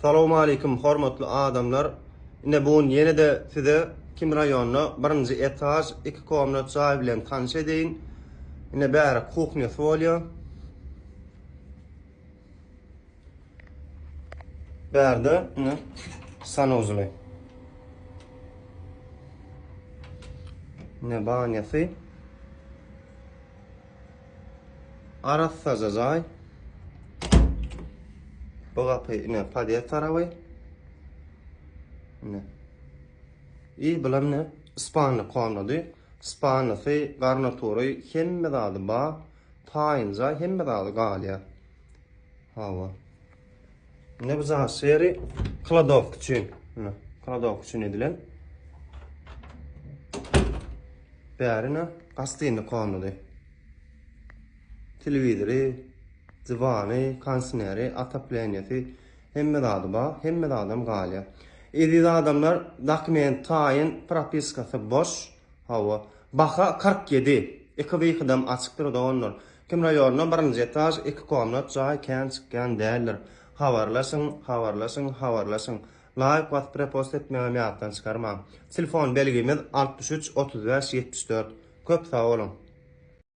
Salowmaleýkim hormatly adamlar. Ine bu gün ýene-de size Kim raýonynda birinji etaž iki komnat jaý bilen tanyş edeýin. Ine bäri kuhnýasy bolýar. Bärde ine sanuzuly. Ine banýasy. Arassaja jaý. Bu gapy ine podýezd taraby. Ine. I bulam ne? Spalny komnady. Spalnysy, garnatury, hemme zady bar. Taýyn jaý, hemme zady galýar. Hawa. Ine bu jaş ýeri kladowka üçin. Ine, kladowka üçin edilen. Bärine gastynly komnady. Telewizory, diwany, konsineri, otopleniýasy hemme zady bar, hemme zadam galýar. Eziz adamlar, dokument taýyn, propiskasy boş. Hawa. Baha 47. Iki wyhydam açykdyr doganlar. Kim raýonynda birinji etaž, iki komnat jaý kän çykýan däldir. Habarlaşyň, habarlaşyň, habarlaşyň. Laýk basyp repost etmegem ýatdan çykarmaň. Telefon belgimiz 63 35 74. Köp sag boluň.